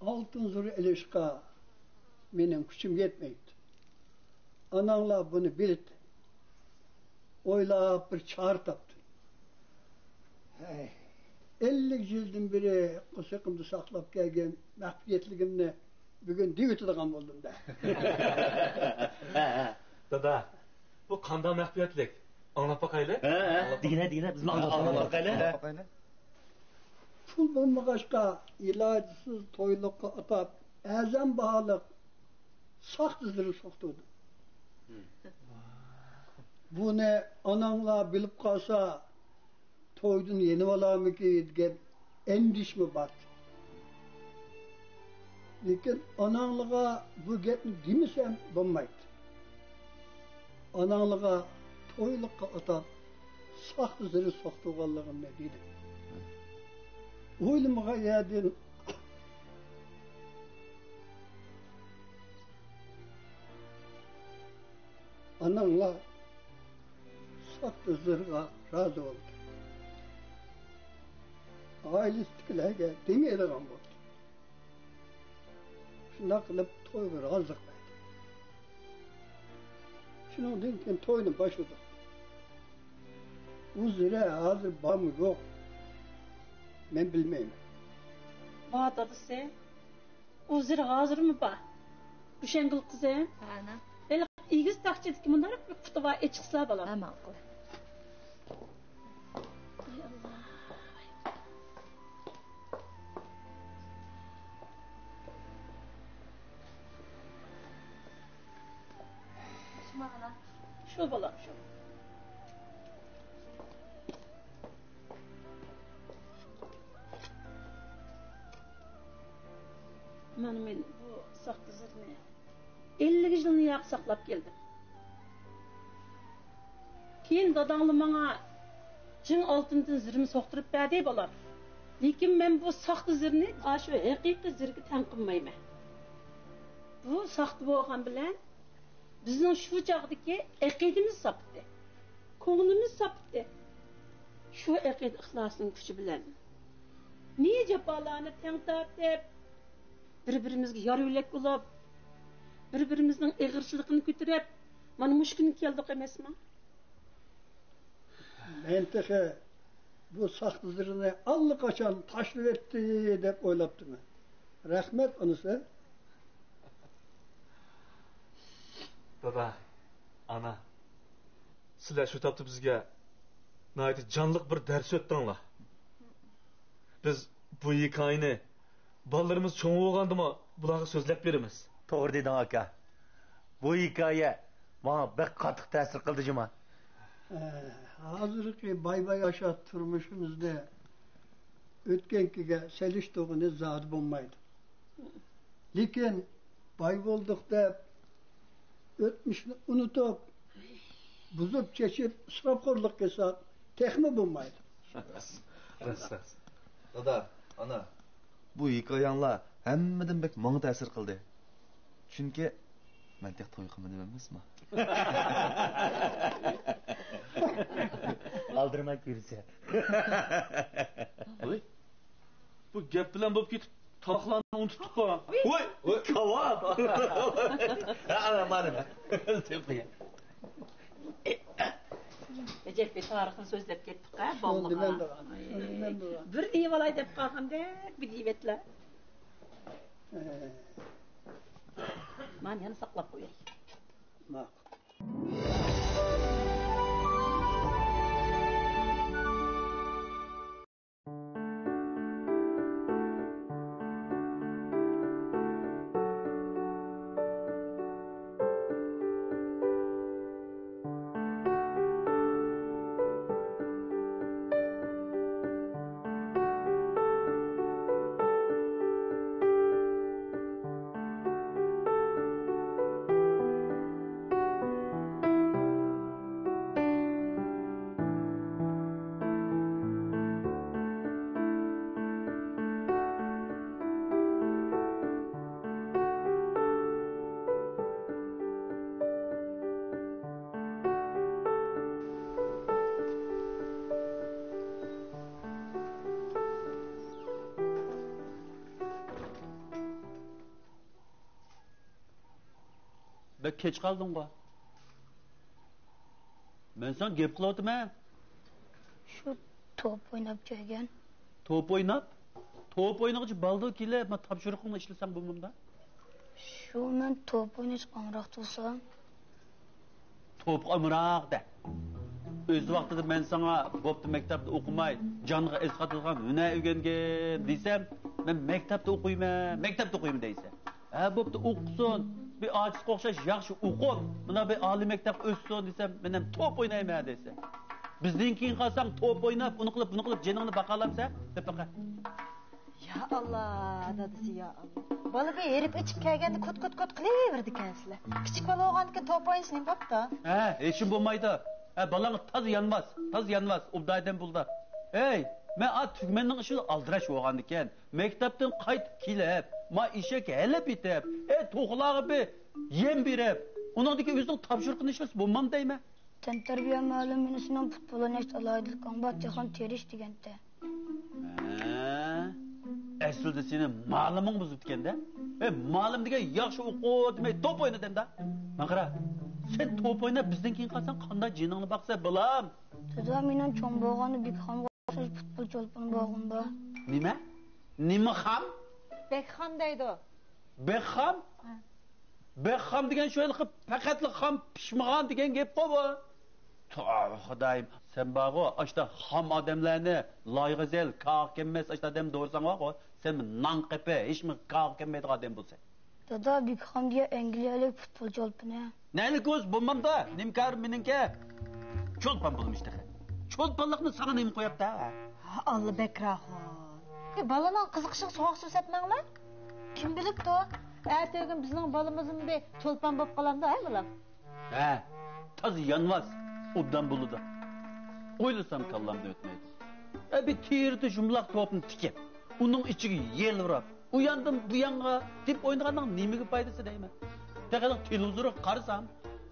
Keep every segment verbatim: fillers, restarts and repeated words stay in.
ئالتۇن زىر ئېلىشقا مېنىڭ كۈچۈم يەتمەيتتى. ئاناڭلار بۇنى بىلدى. ئويلاپ بىر چارە تاپتى. ھەي، ئەللىك يىلدىن بېرى قورسىقىمدا ساقلاپ كەلگەن مەخپىيەتلىكىمنى بۈگۈن دېيىۋېتىدىغان بولدۇم-دە. ھە، ھە. دادا، بۇ قانداق مەخپىيەتلىك؟ ئاڭلاپ باقايلى. ھە، ھە. دېگىنە، دېگىنە، بىزمۇ ئاڭلاپ باقايلى. ئاڭلاپ باقايلى. پۇل بولمىغاچقا، ئىلاجسىز تويلۇققا ئاتاپ، ئەرزان باھالىق ساختا زىر سوقتۇردۇم. بۇنى ئاناڭلار بىلىپ قالسا، تويدىن يېنىۋالارمىكى دېگەن ئەندىشىمۇ بار. لېكىن ئاناڭلىغا بۇ گەپنى دېمىسەم بولمايتتى. ئاناڭلىغا تويلۇققا ئاتاپ ساختا زىر سوقتۇرغانلىقىمنى دېدىم. ئويلىمىغان يەردىن ئاناڭلار ساختا زىرغا رازى بولدى. ئائىلىسىدىكىلەرگە دېمەيدىغان بولدى. شۇنداق قىلىپ تويغا رازىلىق بەردى. شۇنىڭدىن كېيىن توينى باشلىدۇق. ئۇ زىرە ھازىر بارمۇ يوق، مەن بىلمەيمەن. ۋا دادىسى، ئۇ زىر ھازىرمۇ بار. گۈشەنگۈل قىزىم. ھە، ئانا. ھېلىقى ئېگىز تاقچىدىكى مۇنداق بىر قۇتى بار، ئېچىقسا بالام. ھە، ماقۇل. شۇ بالام، شۇ. مانا مەن بۇ ساختا زىرنى ئەللىك يىلنى ياق ساقلاپ كەلدىم. كېيىن داداڭلار ماڭا جىڭ ئالتۇندىن زىرمۇ سوقتۇرۇپ بەردى، بالام. لېكىن مەن بۇ ساختا زىرنى ئاشۇ ھەقىقىي زىرگە تەڭ قىلمايمەن. بۇ ساختا بولغان بىلەن بىزنىڭ شۇ چاغدىكى ئەقىدىمىز ساپتى. كۆڭلىمىز ساپتى. شۇ ئەقىدە ئىخلاسنىڭ كۈچى بىلەن نى جاپالارنى تەڭ تارتىپ، بىر-بىرىمىزگە يار-يۆلەك بولۇپ، بىر-بىرىمىزنىڭ ئېغىرچىلىقىنى كۆتۈرۈپ، مانا مۇشۇ كۈنگە كەلدۇق ئەمەسمۇ؟ مەن تېخى بۇ ساختا زىرنى ئاللىقاچان تاشلىۋەتتى دەپ ئويلاپتىمەن. رەھمەت ئۇنىسى. دادا، ئانا، سىلەر شۇ تاپتا بىزگە ناھايىتى جانلىق بىر دەرس ئۆتتۈڭلار. بىز بۇ ھېكايىنى بالىلىرىمىز چوڭ بولغاندىمۇ بۇلارغا سۆزلەپ بېرىمىز. توغرا دېدىڭ، ئاكا. بۇ ھېكايە ماڭا بەك قاتتىق تەسىر قىلدى جۇما. ھە، ھازىرقى باي-باي ياشاش تۇرمۇشىمىزنى ئۆتكەنكىگە سېلىشتۇرغىنى زادى بولمايدۇ. لېكىن باي بولدۇق دەپ، ئۆتمۈشنى ئۇنتۇپ، بۇزۇپ-چېچىپ، ئىسراپخورلۇق قىلساق، تېخىمۇ بولمايدۇ. راست، راست. دادا، ئانا. بۇ ھېكايەڭلار ھەممىدىن بەك ماڭا تەسىر قىلدى. چۈنكى مەن تېخى توي قىلمىدىم ئەمەسمۇ. ئالدىرىماي كۆرسە. ۋوي، بۇ گەپ بىلەن بولۇپ كېتىپ، تاماقلارنى ئۇنتۇتۇپتۇق. ۋوي، ۋوي، كاۋاپ. ھە، مانا، مانا. ئەجەب بىر تارىخنى سۆزلەپ كەتتۇق ھە، شۇنى بالىلىق دېمەم ھە. بۇغان، شۇنى دېمەم بۇغان. بىر دېيىۋالاي دەپ قالغاندەك بىر دېيىۋەتلە. ھە. مانا يەنە ساقلاپ قوياي. ماقۇل. بەك كەچ قالدىڭغۇ. مەن ساڭا گەپ قىلىۋاتىمەن. شۇ توپ ئويناپ كەلگەن. توپ ئويناپ؟ توپ ئوينىغۇچە بالدۇر كېلىپ، ما تاپشۇرۇقۇڭنى ئىشلىسەڭ بولمامدا؟ شۇ مەن توپ ئويناشقا ئامراق تۇرسام. توپقا ئامراق دە. ئۆز ۋاقتىدا مەن ساڭا، بوپتۇ، مەكتەپتە ئوقۇماي، جانغا ئەسقاتىدىغان ھۈنەر ئۆگەنگىن دېسەم، مەن مەكتەپتە ئوقۇيمەن، مەكتەپتە ئوقۇيمەن دەيسەن. ھە، بوپتۇ، ئوقۇسۇن. بىر ئارتىسقا ئوخشاش ياخشى ئوقۇپ، مۇنداق بىر ئالىي مەكتەپكە ئۆتسۇن دېسەم، مەن ھەم توپ ئوينايمەن دەيسەن. بىزدىن كېيىن قالساڭ، توپ ئويناپ، ئۇنى قىلىپ، بۇنى قىلىپ جېنىڭنى باقالامسەن؟ دەپ باقە. يا ئاللا، دادىسى، يا ئاللا. بالا بىر ھېرىپ ئېچىپ كەلگەندە كوت، كوت، كوت قىلىۋېرىدىكەنسىلەر. كىچىك بالا بولغاندىكىن توپ ئوينىسا نېمە بوپتۇ؟ ھە، ھېچنېمە بولمايدۇ. ھە، بالاڭغا تازا يانماس، تازا يانماس، ئوبدان ئادەم بولىدۇ. ھەي، مەن ئا تۈگمەننىڭ ئىشىدا ئالدىراش بولغاندىكىن، مەكتەپتىن قايتىپ كېلىپ، ما ئېشەك ھەلەپ ئېتىپ، ئەي، توخۇلارغا بىر يەم بېرىپ، ئۇنىڭدىن كېيىن ئۆزىنىڭ تاپشۇرۇقىنى ئىشلىسە بولمامدۇ دەيمەن. تەنتەربىيە مۇئەللىمى مېنى سېنىڭ پۇتبول ئويناشتا ئالاھىدىلىكىڭ بار، تېخىمۇ تىرىش دېگەنتى. ھە؟ ئەسلىدە سېنى مالىمىڭ بۇزۇپتىكەن-دە. ھەي، مالىم دېگەن ياخشى ئوقۇ دېمەي، توپ ئوينا دەمدە. ماڭا قارا، سەن توپ ئويناپ بىزدىن كېيىن قالساڭ قانداق جېنىڭنى باقىسەن، بالام؟ دادا، مېنىڭ چوڭ بولغاندا بېكخامغا ئوخشاش پۇتبول چولپىنى بولغۇم بار. نېمە؟ نېمە خام؟ بېكخام دەيدۇ. بېكخام؟ ھە. بېكخام دېگەن شۇ ھېلىقى پەقەتلا خام پىشمىغان دېگەن گەپقۇ بۇ. توۋا خۇدايىم، سەن بارغۇ، ئاشتا خام ئادەملەرنى لايغا زەل، كاغا كەممەس ئاشتا ئادەم دورىساڭ بارغۇ، سەن نان قېپى، ھېچمۇ كاغا كەممەيدىغان ئادەم بولىسەن. دادا، بېكخام دېگەن ئەنگلىيەلىك پۇتبول چولپىنى. نەلىك ئۆز بولمامدا، نېمە كارى مېنىڭكى؟ چولپان بولمىش تېخى. چولپانلىقنى ساڭا نېمە قويۇپتۇ؟ ئاللا بەكراخۇن. ئى، بالىنىڭ قىزىقىشىغا سوغۇق سۇ سەپمەڭلار. كىم بىلىپتۇ؟ ئەتىگۈن بىزنىڭ بالىمىزمۇ بىر چولپان بولۇپ قالامدۇ، ھە بالام؟ ھە، تازا يانۋاس، ئوبدان بولىدۇ. ئويلىسام كاللامدىن ئۆتمەيدۇ. ئە، بىر تېرىدە يۇمىلاق توپنى تىكىپ، ئۇنىڭ ئىچىگە يەلۋۇرۇپ، ئۇ ياندىن بۇ يانغا تېپىپ ئوينىغاننىڭ نېمىگە پايدىسى دەيمەن. تېخى تېلېۋىزورغا قارىسام،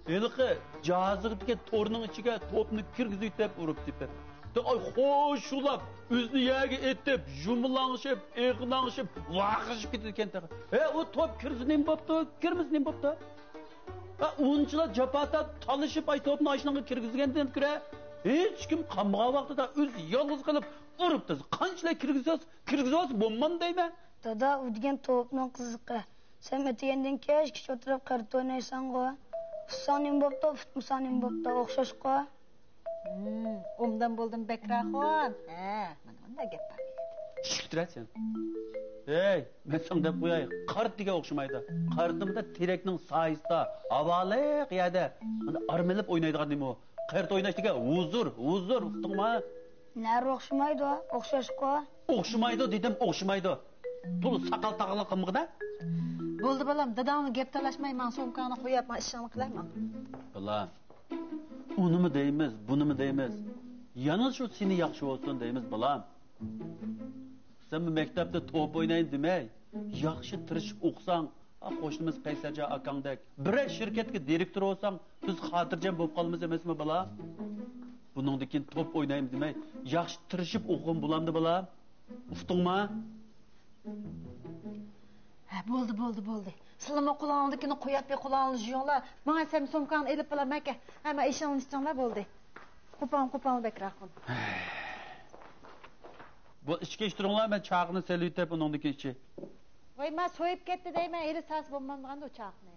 ھېلىقى جاھازىغا تىكەن تورنىڭ ئىچىگە توپنى كىرگۈزۈۋېتىپ ئۇرۇپ تېپىپ. تېخى خوشۇلاپ، ئۆزىنى يەرگە ئېتىپ، يۇمىلاڭشىپ، ئېغىناڭشىپ، ۋارقىرىشىپ كېتىدىكەن تېخى. ھە، ئۇ توپ كىرسە نېمە بوپتۇ، كىرمىسە نېمە بوپتۇ؟ ھە، ئۇنچىلا جاپا تارتىپ، تالىشىپ، ئاي توپنى ئاشۇنىڭغا كىرگۈزگەندىن كۆرە، ھېچكىم قالمىغان ۋاقتىدا ئۆزى يالغۇز قېلىپ، ئۇرۇپ تېز قانچىلەر كىرگۈزسە، كىرگۈزۈۋالسا بولمامدۇ دەيمەن. دادا، ئۇ دېگەن توپنىڭ قىزىقى. سەن ئەتىگەندىن كەچكىچە ئولتۇرۇپ قەرت ئوينايسەنغۇ. ئۇتساڭ نېمە بوپتۇ، ئۇتمىساڭ نېمە بوپتۇ، ئوخشاشقۇ. ھىم، ئوبدان بولدۇم بەكراخۇن. ھە، مانا مۇنداق گەپ بار. چۈشۈپ تۇرە سەن. ھەي، مەن ساڭا دەپ قوياي، قەرت دېگەن ئوخشىمايدۇ. قەرتنى مۇنداق تېرەكنىڭ سايىسىدا، ھاۋالىق يەردە مۇنداق ئارام ئېلىپ ئوينايدىغان نېمە ئۇ؟ قەرت ئويناش دېگەن ھۇزۇر، ھۇزۇر، ئۇقتۇڭما؟ نەرە ئوخشىمايدۇ، ئوخشاشقۇ. ئوخشىمايدۇ دېدىم، ئوخشىمايدۇ. تولا ساقال تاغىلىق قىلمىغىنا. بولدى بالام، داداڭنى گەپ تالاشماي، ماڭا سومكاڭنى قويۇپ، ماڭا ئىشىڭنى قىلاي ماڭا. بالام، ئۇنىمۇ دەيمىز، بۇنىمۇ دەيمىز. يەنە شۇ سېنى ياخشى بولسۇن دەيمىز، بالام. سەن بۇ مەكتەپتە توپ ئوينايمەن دېمەي، ياخشى تىرىشىپ ئوقۇساڭ، ئا، قوشنىمىز قەيسەرجان ئاكاڭدەك بىرەر شىركەتكە دىرېكتور بولساڭ، بىز خاتىرجەم بولۇپ قالىمىز ئەمەسمۇ، بالام؟ بۇنىڭدىن كېيىن توپ ئوينايمەن دېمەي، ياخشى تىرىشىپ ئوقۇغىن بولامدۇ، بالام؟ ئۇقتۇڭما؟ ھە، بولدى، بولدى، بولدى. سىلىمۇ قولۇڭلارنىڭكىنى قويۇپ، بىر قولۇڭلارنى جۇيۇڭلار. ماڭا سەن سومكاڭنى ئېلىپ بولا، مەكە. ھەممە ئىشىڭلارنى ئىچىڭلار، بولدى. قوپال، قوپال بەكراخۇن. بۇ ئىچكى ئىش تۇرۇڭلار، مەن چاقنى سېلىۋېتىپ، ئۇنىڭدىكى ئىچى. ۋاي، ما سويۇپ كەتتى دەيمەن، ئېلى ساس بولمامدىغاندۇ چاقنى.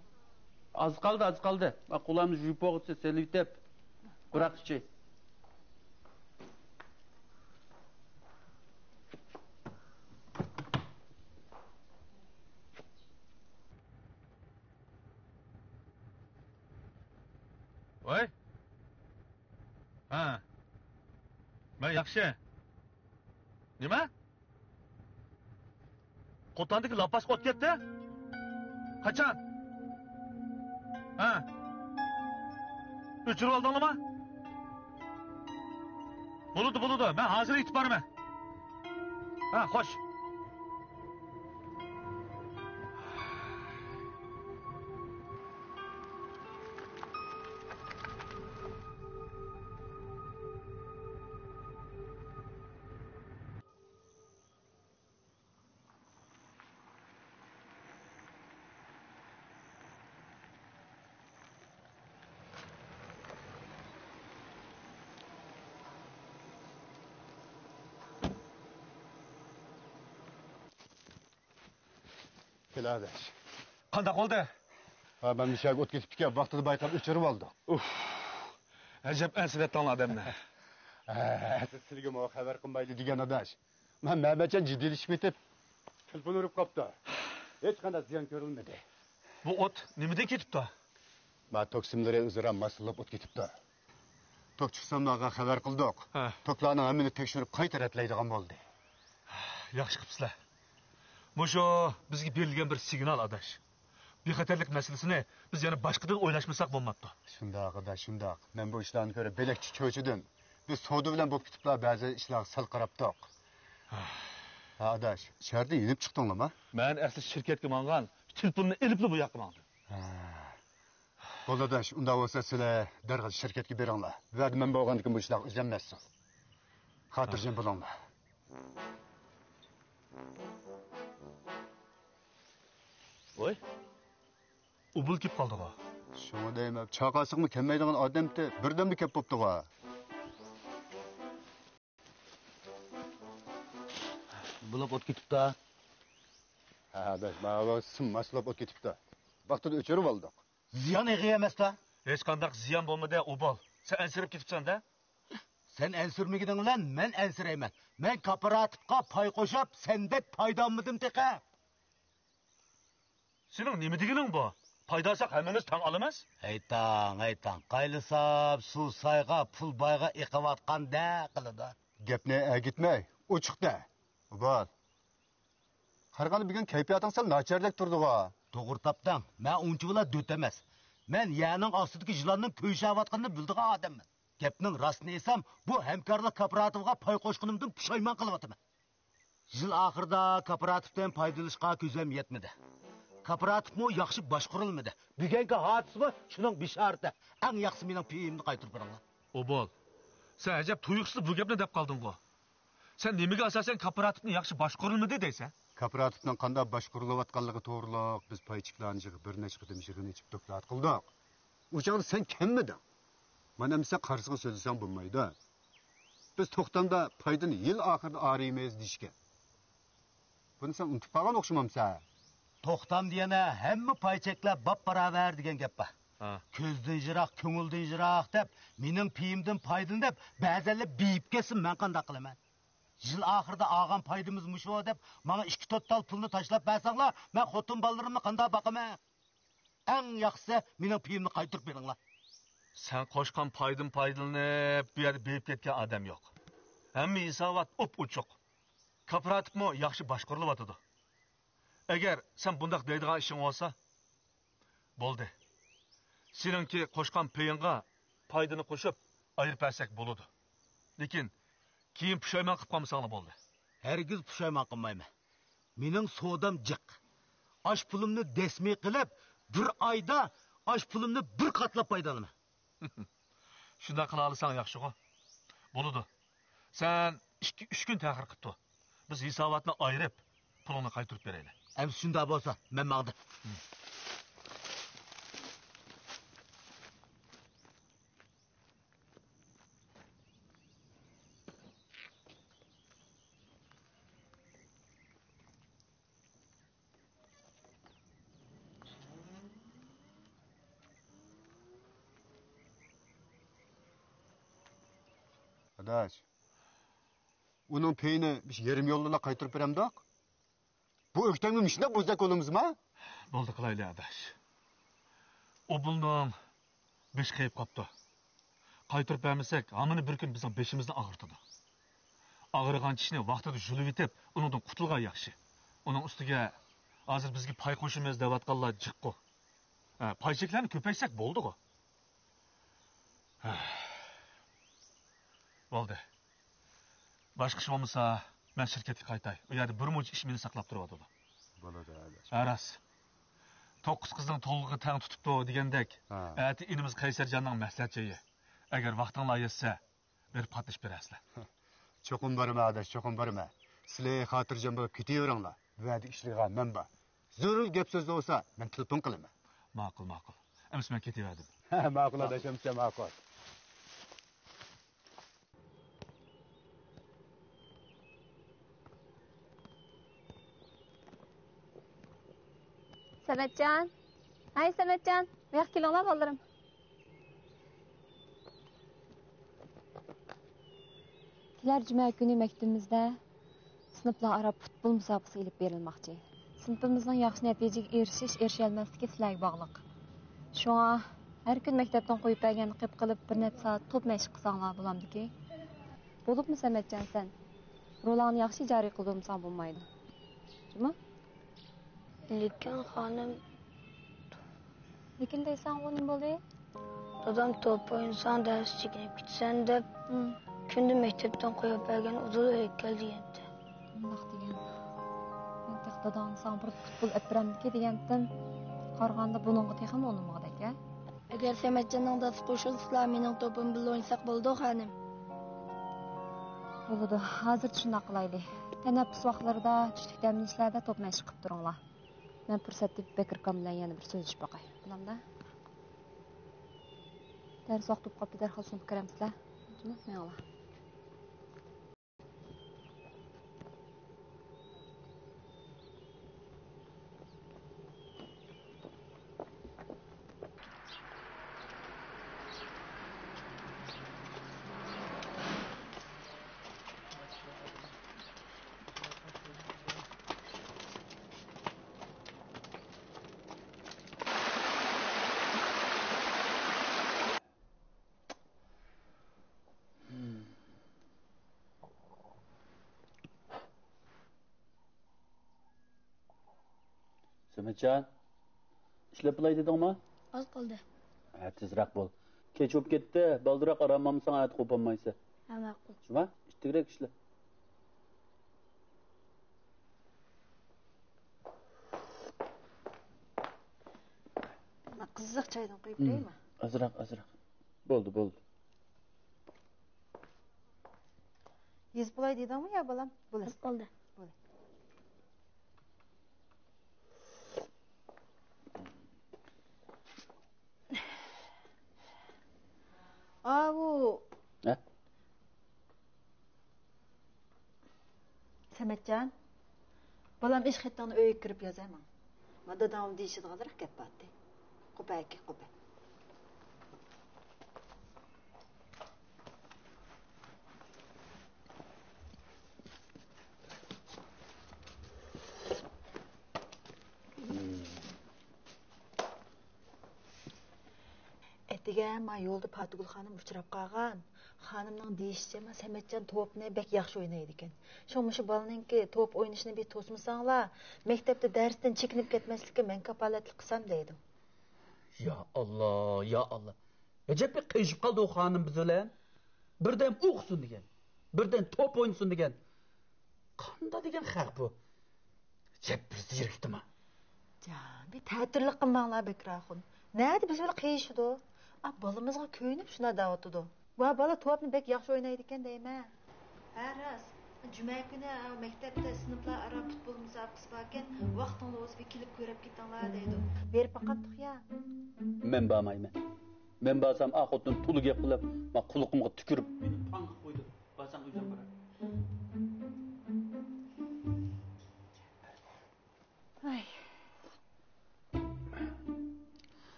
ئاز قالدى، ئاز قالدى. ما قولامنى جۇيۇپ بولغۇچە سېلىۋېتىپ، بىراق ئىچى. ۋاي. ھە. مەن ياخشى. نېمە؟ قوتاندىكى لاپاس قوت كەتتى؟ قاچان؟ ھە. ئۆچۈرۈۋالدىڭلارمۇ؟ بولىدۇ، بولىدۇ. مەن ھازىر يېتىپ بارىمەن. ھە، خوش. كېلە ئاداش. قانداق بولدى؟ ھا، مەن مىشەگە ئوت كېتىپتىكەن، ۋاقتىدا بايقاپ ئۆچۈرۈۋالدۇق. ئۇف، ئەجەب ئەنسىرەتتىڭلار ئادەمنى. ھە، سىلىگىمۇ خەۋەر قىلمايلى دېگەن ئاداش. مەن مەمەتجان جىددىيلىشىپ كېتىپ، تېلېفون ئۇرۇپ قاپتۇ. ھېچقانداق زىيان كۆرۈلمىدى. بۇ ئوت نېمىدىن كېتىپتۇ؟ ما توك سىملىرى ئۆزئارا ماسلىشىپ ئوت كېتىپتۇ. توكچى سىملارغا خەۋەر قىلدۇق. ھە. توكلارنىڭ ھەممىنى تەكشۈرۈپ قايتا رەتلەيدىغان بولدى. ياخشى قىپسىلە. مۇشۇ بىزگە بېرىلگەن بىر سىگنال، ئاداش. بىخەتەرلىك مەسىلىسىنى بىز يەنە باشقىدىن ئويلاشمىساق بولماپتۇ. شۇنداق، ئاداش، شۇنداق. مەن بۇ ئىشلارنى كۆرۈپ بۆلەكچى چۆچۈدۈم. بىز سودا بىلەن بولۇپ كېتىپلا بەزى ئىشلارغا سەل قاراپتۇق. ھە، ئاداش، شەھەردىن يېنىپ چىقتىڭلىما؟ مەن ئەسلى شىركەتكە ماڭغان، تېلېفوننى ئېلىپلا بۇ ياققا ماڭدىم. ھە. بولدى ئاداش، ئۇنداق بولسا سىلەر دەرھال شىركەتكە بېرىڭلار. ۋەدە مەن بولغاندىكىن بۇ ئىشلارغا ئۈزەلمەسسىڭ. خاتىرجەم بولۇڭلار. ۋاي، ئۇبۇل كېلىپ قالدىغۇ. شۇڭا دەيمەن، چاقاسىقمۇ كەلمەيدىغان ئادەمتى، بىردەمدە كەپ بوپتىغۇ. بۇلاپ ئوت كېتىپتۇ. ھە، بەس، ماۋۇ سىم ماسلاپ ئوت كېتىپتۇ. ۋاقتىدا ئۆچۈرۈپ ئالدۇق. زىيان ئېغىر ئەمەستۇ. ھېچقانداق زىيان بولمىدى، ئۇبۇل. سەن ئەنسىرەپ كېتىپسەن-دە. سەن ئەنسىرىمىگىنىڭ بىلەن مەن ئەنسىرەيمەن. مەن كوپىراتىپقا پاي قوشۇپ، سەندەك پايدا ئالمىدىم تېخى. سېنىڭ نېمە دېگىنىڭ بۇ؟ پايدا ئالساق ھەممىمىز تەڭ ئالىمىز. ھەيتاڭ، ھەيتاڭ، قايلىساپ سۇ سايغا، پۇل بايغا ئېقىۋاتقاندەك قىلىدۇ. گەپنى ئەگىتمەي، ئوچۇق دە. ئۇبۇل. قارىغاندا بۈگۈن كەيپىياتىڭ سەل ناچارراق تۇرىدىغۇ. توغرا تاپتىڭ، مەن ئۇنچىۋالا دۆت ئەمەس. مەن يەرنىڭ ئاستىدىكى يىلاننىڭ كۆيۈشەۋاتقىنىنى بىلىدىغان ئادەممەن. گەپنىڭ راستىنى ئېيتسام، بۇ ھەمكارلىق كوپىراتىپىغا پاي قوشقىنىمدىن پۇشايمان قىلىۋاتىمەن. يىل ئاخىرىدا كوپىراتىپتىن پايدىلىنىشقا كۆزۈم يەتمىدى. كوپىراتىپمۇ ياخشى باشقۇرۇلمىدى. بۈگۈنكى ھادىسىمۇ شۇنىڭ بېشارىتى. ئەڭ ياخشىسى مېنىڭ پېيىمنى قايتۇرۇپ بېرىڭلار. ئوبۇل، سەن ئەجەب تۇيۇقسىز بۇ گەپنى دەپ قالدىڭغۇ. سەن نېمىگە ئاساسەن كوپىراتىپنى ياخشى باشقۇرۇلمىدى دەيسەن؟ كوپىراتىپنىڭ قانداق باشقۇرۇلۇۋاتقانلىقى توغرۇلۇق بىز پاي چېكىلەرنى يىغىپ بىر نەچچە قېتىم يىغىن ئېچىپ دوكلات قىلدۇق. ئۇ چاغدا سەن كەلمىدىڭ. مانا ئەمدى سەن قارىسىغا سۆزلىسەڭ بولمايدۇ. بىز توختامدا پايدىنى يىل ئاخىرىدا ئايرىيمىز دېيىشكەن. بۇنى سەن ئۇنتۇپ قالغان ئوخشىمامسەن؟ توختامدا يەنە ھەممە پاي چەكلەر باپباراۋەر دېگەن گەپ بار. ھە. كۆزدىن يىراق، كۆڭۈلدىن يىراق دەپ، مېنىڭ پېيىمدىن پايدىلىنىپ، بەزەنلەر بېيىپ كەتسە مەن قانداق قىلىمەن؟ يىل ئاخىرىدا ئالغان پايدىمىز مۇشۇ دەپ، ماڭا ئىككى تۆت تال پۇلنى تاشلاپ بەرسەڭلار، مەن خوتۇن بالىلىرىمنى قانداق باقىمەن؟ ئەڭ ياخشىسى، مېنىڭ پېيىمنى قايتۇرۇپ بېرىڭلار. سەن قوشقان پايدىن پايدىلىنىپ، بۇ يەردە بېيىپ كەتكەن ئادەم يوق. ھەممە ھېسابات ئوپئوچۇق. كوپىراتىپمۇ ياخشى باشقۇرۇلۇۋاتىدۇ. ئەگەر سەن بۇنداق دەيدىغان ئىشىڭ بولسا، بولدى. سېنىڭكى قوشقان پېيىڭغا پايدىنى قوشۇپ، ئايرىپ بەرسەك بولىدۇ. لېكىن كېيىن پۇشايمان قىلىپ قالمىساڭلا بولدى. ھەرگىز پۇشايمان قىلمايمەن. مېنىڭ سودام جىق. ئاش پۇلۇمنى دەسمى قىلىپ، بىر ئايدا ئاش پۇلۇمنى بىر قاتلاپ پايدىلىنىمەن. شۇنداق قىلالىساڭ ياخشىغۇ. بولىدۇ. سەن ئىككى، ئۈچ كۈن تەخىر قىپ تۇر. بىز ھېساباتنى ئايرىپ، پۇلۇڭنى قايتۇرۇپ بېرەيلى. ئەمىسە شۇنداق بولسا، مەن ماڭدىم. ئاداش، ئۇنىڭ پېيىنى بىز يېرىم يولدىلا قايتۇرۇپ بېرەمدۇق؟ بۇ ئۆكتەمگە مۇشۇنداق بوزەك بولىمىزما؟ بولدى قىلايلى، ئاداش. ئوبۇلنىڭ بېشى قېيىپ قاپتۇ. قايتۇرۇپ بەرمىسەك، ھامىنى بىر كۈن بىزنىڭ بېشىمىزنى ئاغرىتىدۇ. ئاغرىغان چىشنى ۋاقتىدا يۇلۇۋېتىپ، ئۇنىڭدىن قۇتۇلغان ياخشى. ئۇنىڭ ئۈستىگە ھازىر بىزگە پاي قوشىمىز دەۋاتقانلار جىققۇ. ھە، پاي چەكلەرنى كۆپەيتسەك بولدىغۇ. ھە. بولدى. باشقا ئىش بولمىسا، مەن شىركەتكە قايتاي. ئۇ يەردە بىر مۇنچە ئىش مېنى ساقلاپ تۇرۇۋاتىدۇ. بولىدۇ، ئاداش. ھە، راست. توققۇز قىزنىڭ تولغىقى تەڭ تۇتۇپتۇ دېگەندەك، ھە. ئەتە ئىنىمىز قەيسەرجاننىڭ مەسلىھەت جېيى. ئەگەر ۋاقتىڭلار يەتسە، بېرىپ قاتنىشىپ بېرەرسىلەر. چوقۇم بارىمەن، ئاداش، چوقۇم بارىمەن. سىلى خاتىرجەم بولۇپ كېتىۋېرىڭلار. ۋەدە ئىشلىگەن مەن بار. زۆرۈر گەپ سۆز بولسا، مەن تېلېفون قىلىمەن. ماقۇل، ماقۇل. ئەمىسە مەن كېتىۋەردىم. ھە، ماقۇل، ئاداش، ئەمىسە ماقۇل. سەمەتجان! ھەي، سەمەتجان! بۇياققا كېلىڭلار، بالىلىرىم. كېلەر جۈمە كۈنى مەكتىپىمىزدە سىنىپلار ئارا پۇتبول مۇسابىقىسى ئېلىپ بېرىلماقچى. سىنىپىمىزنىڭ ياخشى نەتىجىگە ئېرىشىش، ئېرىشەلمەسلىكى سىلەرگە باغلىق. شۇڭا ھەر كۈن مەكتەپتىن قويۇپ بەرگەننى قىپ قىلىپ، بىر نەچچە سائەت توپ مەشىق قىلساڭلار بولامدىكى؟ بولۇپمۇ سەمەتجان سەن رولۇڭنى ياخشى جارى قىلدۇرمىساڭ بولمايدۇ. جۇمۇ؟ لېكىن خانىم. لېكىن دەيسەنغۇ، نېمە بولدى؟ دادام توپ ئوينىساڭ دەرستىن چېكىنىپ كېتىسەن دەپ، كۈندە مەكتەپتىن قويۇپ بەرگەن ئۇدۇل ئۆيگە كەل دېگەنتى. ئۇنداق دېگەن. مەن تېخى داداڭنى ساڭا بىر پۇتبول ئەپ بېرەمدىكى دېگەنتىم. قارىغاندا بۇنىڭغا تېخىمۇ ئۇنىمىغۇدەك ھە؟ ئەگەر سەمەتجاننىڭ دادىسى قوشۇلسىلا، مېنىڭ توپۇم بىلەن ئوينىساق بولىدۇ، خانىم. بولىدۇ، ھازىرچە شۇنداق قىلايلى. تەنەپپۇس ۋاقىتلىرىدا، چۈشلۈك دەم ئېلىشلاردا توپ مەشىق قىلىپ تۇرۇڭلار. مەن پۇرسەت تېپىپ بەكرى ئاكام بىلەن يەنە بىر سۆزلىشىپ باقاي. بولامدا؟ دەرس ۋاقتى بولۇپ قاپتۇ، دەرھال سىنىپقا كىرەمسىلەر. مېڭىڭلار. سەمەتجان، ئىشلەپ بولاي دېدىڭما؟ ئاز قالدى. ھە، تېزرەك بول. كەچ بولۇپ كەتتى، بالدۇرراق ئارام ئالمىساڭ ئەتە قوپالمايسەن. ھە، ماقۇل. شۇڭا ئىتتىكرەك ئىشلە. مانا قىزىق چايدىن قۇيۇپ بېرەيمۇ؟ ئازراق، ئازراق. بولدى، بولدى. يېزىپ بولاي دېدىڭمۇ يا بالام؟ بولدى. ئاز قالدى. بولدى. ئاۋۇ. ھە؟ سەمەتجان، بالام، ئىش خېتىڭنى ئۆيگە كىرىپ ياز ھە ماڭا. مانا داداڭ دېيىشىدىغانراق گەپ بارتى. قوپە ئەكە، قوپە. ئەتىگەن ما يولدا پاتىگۈل خانىم ئۇچراپ قالغان. خانىمنىڭ دېيىشىچە، ما سەمەتجان توپنى بەك ياخشى ئوينايدىكەن. شۇڭا مۇشۇ بالىنىڭكى توپ ئوينىشىنى بىر توسمىساڭلار، مەكتەپتە دەرستىن چېكىنىپ كەتمەسلىككە مەن كاپالەتلىك قىلسام دەيدۇ. يا ئاللا، يا ئاللا. ئەجەب بىر قىيىشىپ قالدى ئۇ خانىم بىز بىلەن. بىردەم ئوقۇسۇن دېگەن، بىردەم توپ ئوينىسۇن دېگەن. قاندا دېگەن خەق بۇ؟ جەببىر زېرىكتىما؟ جان، بىر تەتۈرلۈك قىلماڭلار، بەكرى ئاخۇن. نەدە بىز بىلەن قىيىشىدۇ؟ ئا، بالىمىزغا كۆيۈنۈپ شۇنداق دەۋاتىدۇ. ۋا بالا توپنى بەك ياخشى ئوينايدىكەن دەيمەن. ھە، راست. جۈمە كۈنى، ئا، مەكتەپتە سىنىپلار ئارا پۇتبول مۇسابىقىسى باركەن، ۋاقتىڭلار بولسا بىر كېلىپ كۆرۈپ كېتىڭلار دەيدۇ. بېرىپ باقاتتۇق يا. مەن بارمايمەن. مەن بارسام، ئا خوتۇن تولا گەپ قىلىپ، ما قۇلىقىمغا تۈكۈرۈپ، مېنى پاڭ قىلىپ قويىدۇ. بارساڭ ئۆزۈڭ بار. ئاي.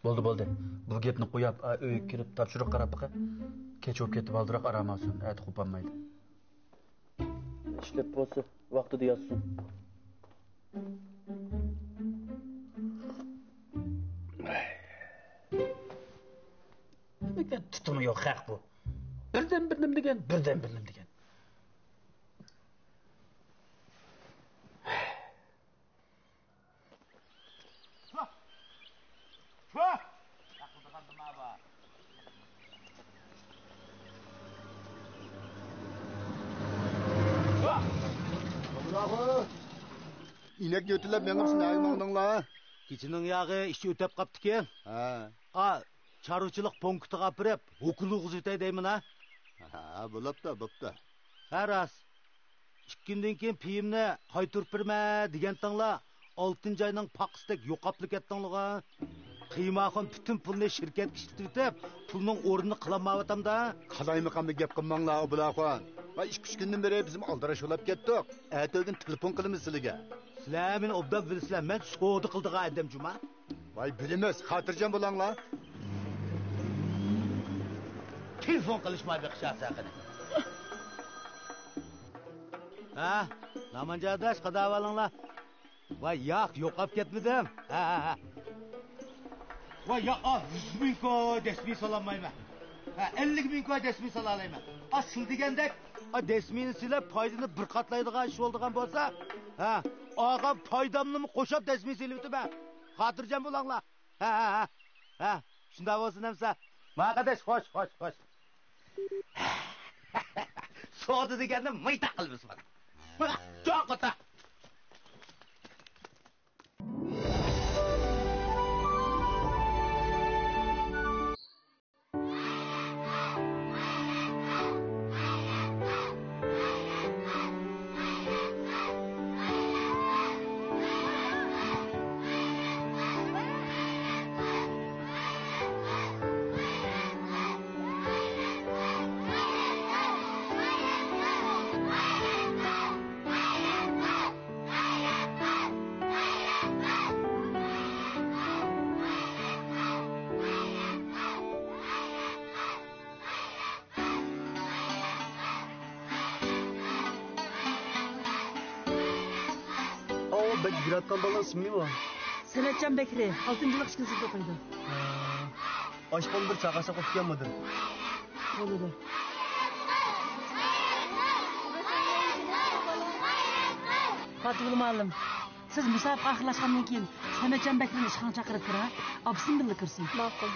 بولدى، بولدى. بۇ گەپنى قويۇپ، ئا، ئۆيگە كىرىپ تاپشۇرۇق قاراپ بېقە. كەچ بولۇپ كەتتى، بالدۇرراق ئارام ئالسۇن، ئەتە قوپالمايدۇ. ئىشلەپ بولسا، ۋاقتىدا ياتسۇن. نېمىگە تۇتۇمى يوق خەق بۇ. بىردەم بىر نېمە دېگەن، بىردەم بىر نېمە دېگەن. ئىنەكنى يۆتىلەپ مېڭىپسىز، نەگە ماڭدىڭلار؟ كېچىنىڭ ياغى ئىچى ئۆتەپ قاپتىكەن. ھە. ئا، چارۋىچىلىق پونكىتىغا ئاپىرىپ، ھوكىلى ئۇرغۇزۇۋېتەي دەيمەن ھە. ھە، بولاپتۇ، بوپتۇ. ھە، راست. ئىككى كۈندىن كېيىن پېيىمنى قايتۇرۇپ بېرىمەن دېگەنتىڭلار، ئالتىنچى ئاينىڭ پاقىسىدەك يوقاپلا كەتتىڭلارغۇ. قىيماخۇن پۈتۈن پۇلنى شىركەتكە ئىشلىتىۋېتىپ، پۇلنىڭ ئورنىنى قىلالمايۋاتامدا. قالايمىقاندا گەپ قىلماڭلار، ئابلاخان. ۋاي، ئىككى-ئۈچ كۈندىن بېرى بىزمۇ ئالدىراش بولاپ كەتتۇق. ئەتىدىن تېلېفون قىلىمىز سىلىگە. سىلەر مېنى ئوبدان بىلىسىلەر، مەن سودا قىلىدىغان ئادەم جۇما. ۋاي، بىلىمىز، خاتىرجەم بولۇڭلار. تېلېفون قىلىشماي بېقىشارسەن قېنى. ھە، نامانجان ئاداش، قانداق ئەھۋالىڭلار؟ ۋاي ياق، يوقاپ كەتمىدىم. ھە، ھە، ھە. ۋاي ياق، ئا، يۈز مىڭ كوي دەسمىي سالالمايمەن. ھە، ئەللىك مىڭ كوي دەسمىي سالالايمەن. ئا، سىل دېگەندەك، ئا، دەسمىينى سىلەپ پايدىنى بىر قاتلايدىغان ئىش بولىدىغان بولسا، ھە، ئاغام پايدامنىمۇ قوشاپ دەسمىي سېلىۋېتىمەن. خاتىرجەم بولۇڭلار. ھە، ھە، ھە. ھە، شۇنداق بولسۇن ئەمسە. ماقەدەش، خوش، خوش، خوش. سودا دېگەننى مىيتا قىلىمىز مانا. مانا، چوڭ قوتا. ئاۋۇ بەك يۈگۈرۈۋاتقان بالىنىڭ ئىسمى نېمە؟ سەمەتجان بەكرى، ئالتىنچى يىللىق ئىككىنچى سىنىپتا ئوقۇيدۇ. ئاشپان بىر چاقىرساق بوپتىكەنمىدى؟ بولىدۇ. پاتىگۈل مۇئەللىم، سىز مۇسابىقە ئاخىرلاشقاندىن كېيىن سەمەتجان بەكرىنى ئىشخانىغا چاقىرىپ كىرىڭ، ئاپىسىمۇ بىللە كىرسۇن. ماقۇل.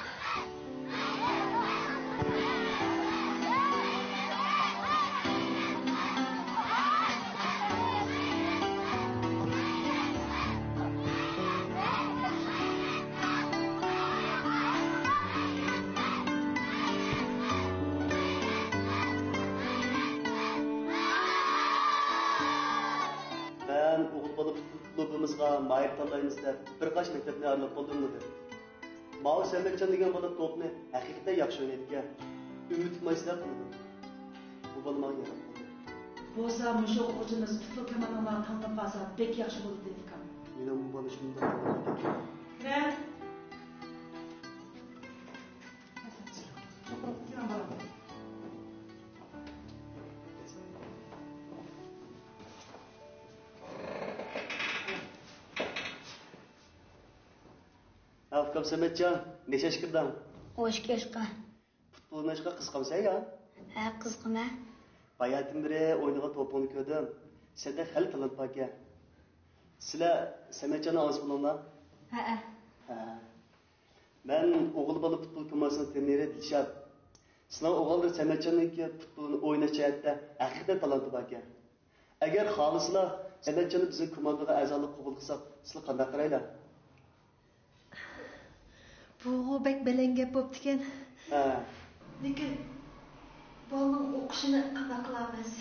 مەن ئوغۇل بالا پۇتبول كۇلۇبىمىزغا ماھىر تاللايمىز دەپ بىر قانچە مەكتەپنى ئارىلاپ بولدۇم، مۇدىر. ماۋۇ سەمەتجان دېگەن بالا توپنى ھەقىقەتەن ياخشى ئوينايدىكەن. ئۈمىدكە مايسىلەر قىلىدۇ. بۇ بالا ماڭا ياراپ قالدى. بولسا مۇشۇ ئوقۇغۇچىمىز پۇتبول كوماندىڭلارنى تاللىنىپ قالسا بەك ياخشى بولىدۇ، ئۇكام. مېنىڭ بۇ بالا شۇنداق يامان ئىكەن. كىرە. ھە، ئۇكام سەمەتجان، نەچچە ياشقا كىردىڭ؟ ئون ئىككى ياشقا. پۇتبول ئويناشقا قىزىقامسەن يا؟ ھە، قىزىقىمەن. باياتىن بېرى ئوينىغان توپۇڭنى كۆردۈم. سەندە خېلى تالانت باركەن. سىلەر سەمەتجاننىڭ ئاغىسى بولۇڭلار. ھەئە. ھە. مەن ئوغۇل بالا پۇتبول كوماندىسىنىڭ ترېنېرى دىلشات. سىلەر ئوغۇللىرى سەمەتجاننىڭكى پۇتبولنى ئويناش جەھەتتە ھەقىقەتەن تالانتى باركەن. ئەگەر خالىسىلا، سەمەتجاننى بىزنىڭ كوماندىغا ئەزالىق قوبۇل قىلساق، سىلەر قانداق قارايلا؟ بۇغۇ بەك بەلەن گەپ بوپتىكەن. ھە. لېكىن بالىنىڭ ئوقۇشىنى قانداق قىلارمىز؟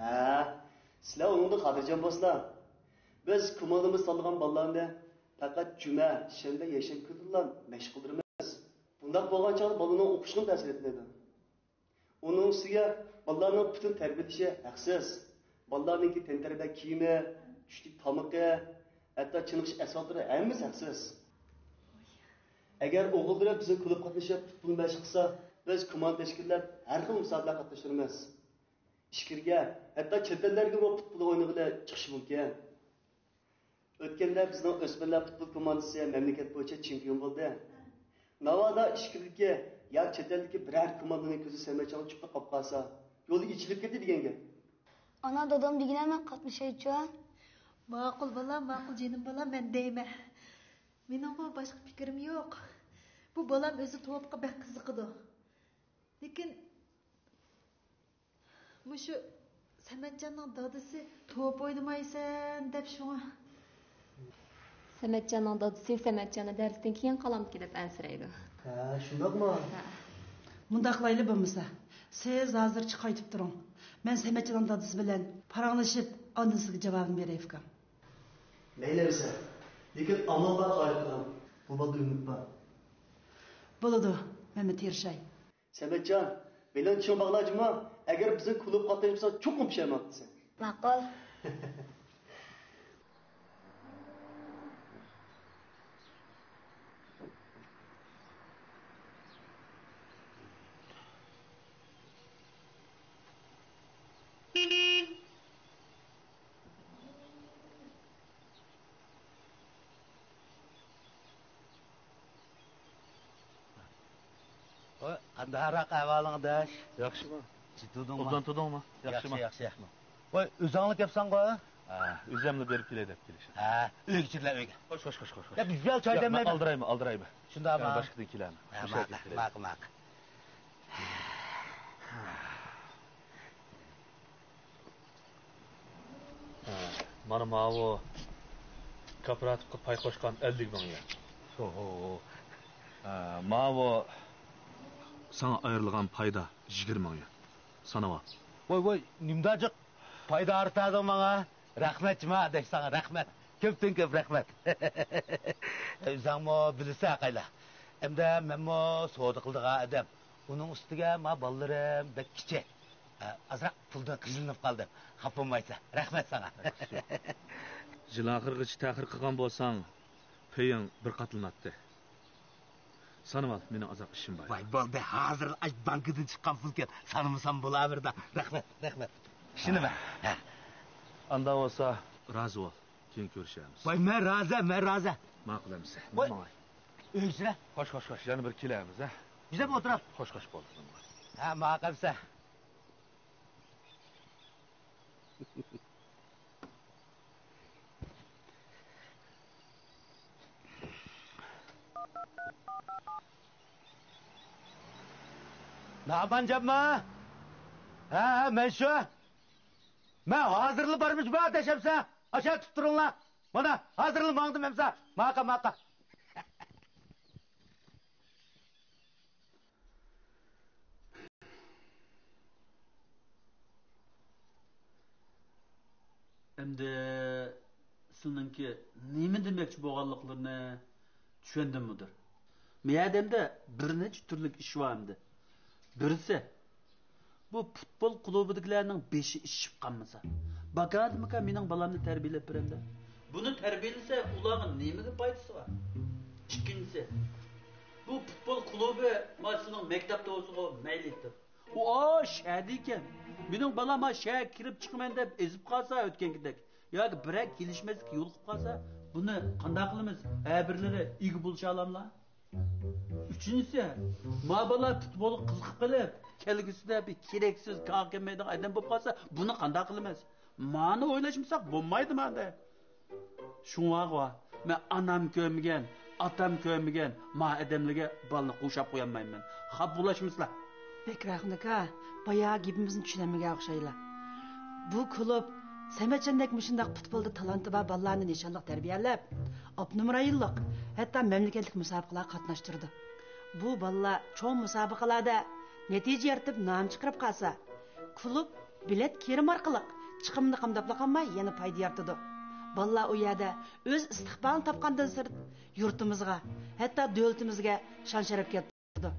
ھە، سىلەر ئۇنىڭدىن خاتىرجەم بولسىلا. بىز كوماندىمىز سالغان بالىلارنى پەقەت جۈمە، شەنبە، يەكشەنبە كۈنلىرىلا مەشىق قىلدۇرىمىز. بۇنداق بولغان چاغدا بالىنىڭ ئوقۇشىغىمۇ تەسىر يەتمەيدۇ. ئۇنىڭ ئۈستىگە بالىلارنىڭ پۈتۈن تەربىيەلىشى ھەقسىز. بالىلارنىڭكى تەنتەربىيە كىيىمى، چۈشلۈك تامىقى، ھەتتا چېنىقىش ئەسۋابلىرى ھەممىسى ھەقسىز. ئەگەر ئوغۇللىرى بىزنىڭ كۇلۇبقا قاتنىشىپ پۇتبول مەشىق قىلسا، بىز كوماندا تەشكىللەپ ھەر خىل مۇسابىقىلەرگە قاتناشتۇرىمىز. ئىچكىرىگە، ھەتتا چەت ئەللەرگىمۇ پۇتبول ئوينىغىلى چىقىشى مۇمكىن. ئۆتكەندە بىزنىڭ ئۆسمۈرلەر پۇتبول كوماندىسى مەملىكەت بويىچە چېمپىيون بولدى. ناۋادا ئىچكىرىدىكى يا چەت ئەلدىكى بىرەر كوماندىنىڭ كۆزى سەمەتجانغا چۈشۈپ قاپقالسا، يولى ئېچىلىپ كېتىدۇ دېگەن گەپ. ئانا، دادام دېگىنە مەن قاتنىشايچۇ. ماقۇل بالام، ماقۇل جېنىم بالام، مەن دەيمەن. مېنىڭمۇ باشقا پىكرىم يوق. بۇ بالام ئۆزى توپقا بەك قىزىقىدۇ. لېكىن مۇشۇ سەمەتجاننىڭ دادىسى توپ ئوينىمايسەن دەپ شۇڭا. سەمەتجاننىڭ دادىسى سەمەتجاننى دەرستىن كېيىن قالامدىكى دەپ ئەنسىرەيدۇ. ھە، شۇنداقمۇ؟ ھە. مۇنداق قىلايلى بولمىسا، سىز ھازىرچە قايتىپ تۇرۇڭ. مەن سەمەتجاننىڭ دادىسى بىلەن پاراڭلىشىپ، ئاندىن سىزگە جاۋابىنى بېرەي، ئۇكام. مەيلى ئەمىسە. لېكىن ئامال بار، قايىل قىلىڭ. بۇ بالىدا ئۈمىد بار. بولىدۇ، مەنمۇ تىرىشاي. سەمەتجان، بېلىڭ چىڭ باغلا جۇمۇ، ئەگەر بىزنىڭ كۇلۇبقا قاتناشمىساڭ، چوقۇم پۇشايمان قىلىسەن. ماقۇل. داراق ئەھۋالىڭ ئاداش؟ ياخشىمۇ؟ جىتىدۇڭما؟ ئوبدان تۇردۇڭمۇ؟ ياخشىمۇ؟ ياخشى، ياخشى. ۋاي، ئۆزۈڭلا كەپسەنغۇ؟ ھە، ئۆزۈملا بېرىپ كېلەي دەپ كېلىشىم. ھە، ئۆيگە چىرلا، ئۆيگە. خوش، خوش، خوش، خوش، خوش. يا، بىز بىلەن چاي دەملەيمىز. ئالدىرايمەن، ئالدىرايمەن. شۇنداقمۇ؟ باشقىدىن كېلەرمەن. ھە، ماقۇل، ماقۇل، ماقۇل. ھە، مانا ماۋۇ كوپىراتىپقا پاي قوشقان ئەللىك مىڭ يۈەن. ئوھو. ھە، ماۋۇ ساڭا ئايرىلغان پايدا يىگىرمە مىڭ يۈەن. سانىۋال. ۋاي، ۋاي، نېمانداق جىق پايدا ئارتادىڭ ماڭا. رەھمەت جۇما ئاداش ساڭا، رەھمەت. كۆپتىن كۆپ رەھمەت. ئۆزۈڭمۇ بىلىسەن قايلا. ئەمدى مەنمۇ سودا قىلىدىغان ئادەم. ئۇنىڭ ئۈستىگە ما بالىلىرىم بەك كىچىك. ئازراق پۇلدىن قىينىلىپ قالدىم. خاپا بولمايسەن. رەھمەت ساڭا. يىل ئاخىرىغىچە تەخىر قىلغان بولساڭ، پېيىڭ بىر قاتلىناتتى. سانىۋال، مېنىڭ ئازراق ئىشىم بار. ۋاي، بولدى، ھازىر ئاش بانكىدىن چىققان پۇلكەن، سانىمىسام بولاۋېرىدۇ. رەھمەت، رەھمەت. ئىشىنىمەن. ھە. ئاندا بولسا، رازى بول. كېيىن كۆرۈشەرمىز. ۋاي، مەن رازى، مەن رازى. ماقۇل ئەمىسە. ۋاي. ماڭاي. ئۆيسىرە. خوش، خوش، خوش. يەنە بىر كېلەرمىز، ھە؟ بىزەم ئولتۇراپ. خوش، خوش، بولدى. ھە، ماقۇل ئەمىسە. نامانجانما؟ ھە، ھە، مەن شۇ. مەن ھازىرلا بارمىز بۇ ئاداش ئەمسە. ئاشا تۇتۇپ تۇرۇڭلار. مانا، ھازىرلا ماڭدىم ئەمسە. ماقا، ماقا. ئەمدى سىلىنىڭكى نېمە دېمەكچى بولغانلىقلىرىنى چۈشەندىم، مۇدىر. مەيەردە بىر نەچچە تۈرلۈك ئىش بار ئەمدى. بىرسى، بۇ پۇتبول كۇلۇبىدىكىلەرنىڭ بېشى ئىششىپ قالمىسا، باكادىمىكا مېنىڭ بالامنى تەربىيەلەپ بېرەمدە. بۇنى تەربىيەلىسە، ئۇلارغا نېمىگە پايدىسى بار؟ ئىككىنچىسى، بۇ پۇتبول كۇلۇبى مانا سىلىنىڭ مەكتەپتە بولسىغۇ مەيلى ئېيتىپ. ئۇ، ئا، شەھەردە ئىكەن. مېنىڭ بالام ھا شەھەرگە كىرىپ چىقىمەن دەپ ئېزىپ قالسا ئۆتكەنكىدەك، ياكى بىرەر كېلىشمەسلىك يولۇقۇپ قالسا، بۇنى قانداق قىلىمىز؟ ھە، بىرلىرى ئىگە بولۇشالاملا؟ ئۈچىنچىسى، ما بالا پۇتبولغا قىزىقىپ قېلىپ، كەلگۈسىدە بىر كېرەكسىز، كارغا كەلمەيدىغان ئادەم بولۇپ قالسا، بۇنى قانداق قىلىمىز؟ مانى ئويلاشمىساق بولمايدۇ ماندە. شۇڭلارغۇ مەن ئانام كۆرمىگەن، ئاتام كۆرمىگەن ما ئادەملەرگە بالىنى قوشاپ قويالمايمەن. خاپا بولۇشمىسىلا. بەكرەخمىدىكا، بايا گېپىمىزنى چۈشىنەلمىگەن ئوخشايلا. بۇ كۇلۇب سەمەتجاندەك مۇشۇنداق پۇتبولدا تالانتى بار بالىلارنى نىشانلىق تەربىيەلەپ، ئاپتونوم رايونلۇق، ھەتتا مەملىكەتلىك مۇسابىقىلەرگە قاتناشتۇرىدۇ. بۇ بالىلار چوڭ مۇسابىقىلەردە نەتىجە يارىتىپ نام چىقىرىپ قالسا، كۇلۇب بېلەت كىرىم ئارقىلىق چىقىمنى قامداپلا قالماي، يەنە پايدا يارىتىدۇ. بالىلار ئۇ يەردە ئۆز ئىستىقبالىنى تاپقاندىن سىرت، يۇرتىمىزغا، ھەتتا دۆلىتىمىزگە شان-شەرەپ كەلتۈرىدۇ.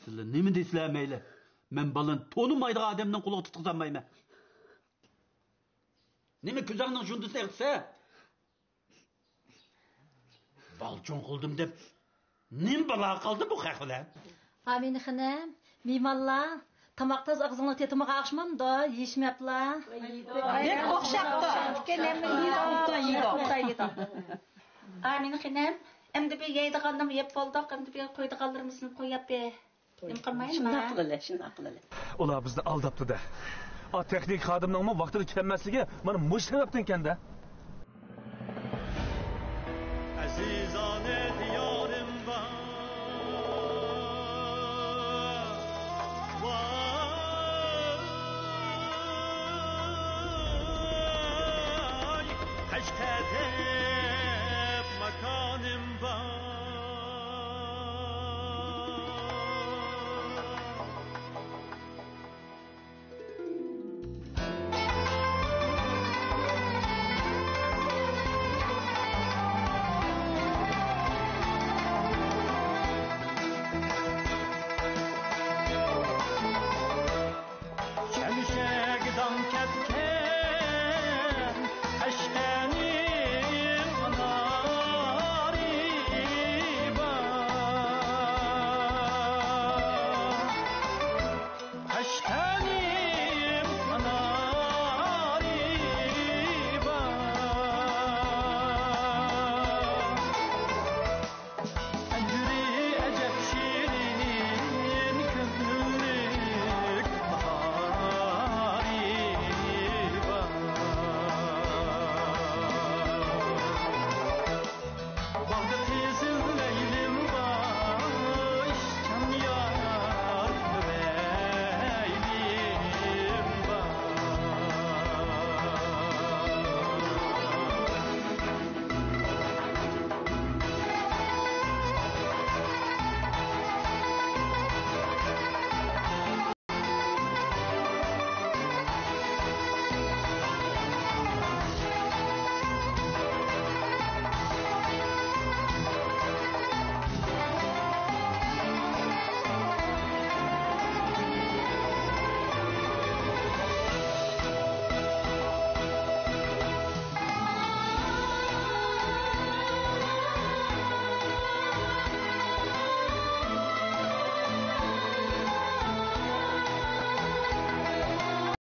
سىلەر نېمە دېسىلە مەيلى، مەن بالىنى تونۇمايدىغان ئادەمنىڭ قولىغا تۇتقۇزالمايمەن. نېمە كۆزۈڭنىڭ جۇندىسى ئېغىتسە؟ بالا چوڭ قىلدىم دەپ نېمە بالا قالدى بۇ خەق بىلەن؟ ئامىنە خېنىم، مېھمانلار، تاماق تازا ئاغزىڭلار تېتىمىغان ئوخشىمامدۇ؟ يېيىشمەپلا. دەپ ئوخشاپتۇ. ئامىنە خېنىم، ئەمدى بىر يەيدىغاننىمۇ يەپ بولدۇق، ئەمدى بىر قويىدىغانلىرىمىزنى قويۇپ بېرەي. نېمە قىلمايمەن؟ شۇنداق قىلىلى، شۇنداق قىلىلى. ئۇلار بىزنى ئالداپتۇ-دە. ئا، تېخنىكا خادىمىنىڭمۇ ۋاقتىدا كەلمەسلىكى مانا مۇشۇ سەۋەبتىنكەن-دە. ئەزىزانە دىيارىم بار. ۋاي، قەشقەردە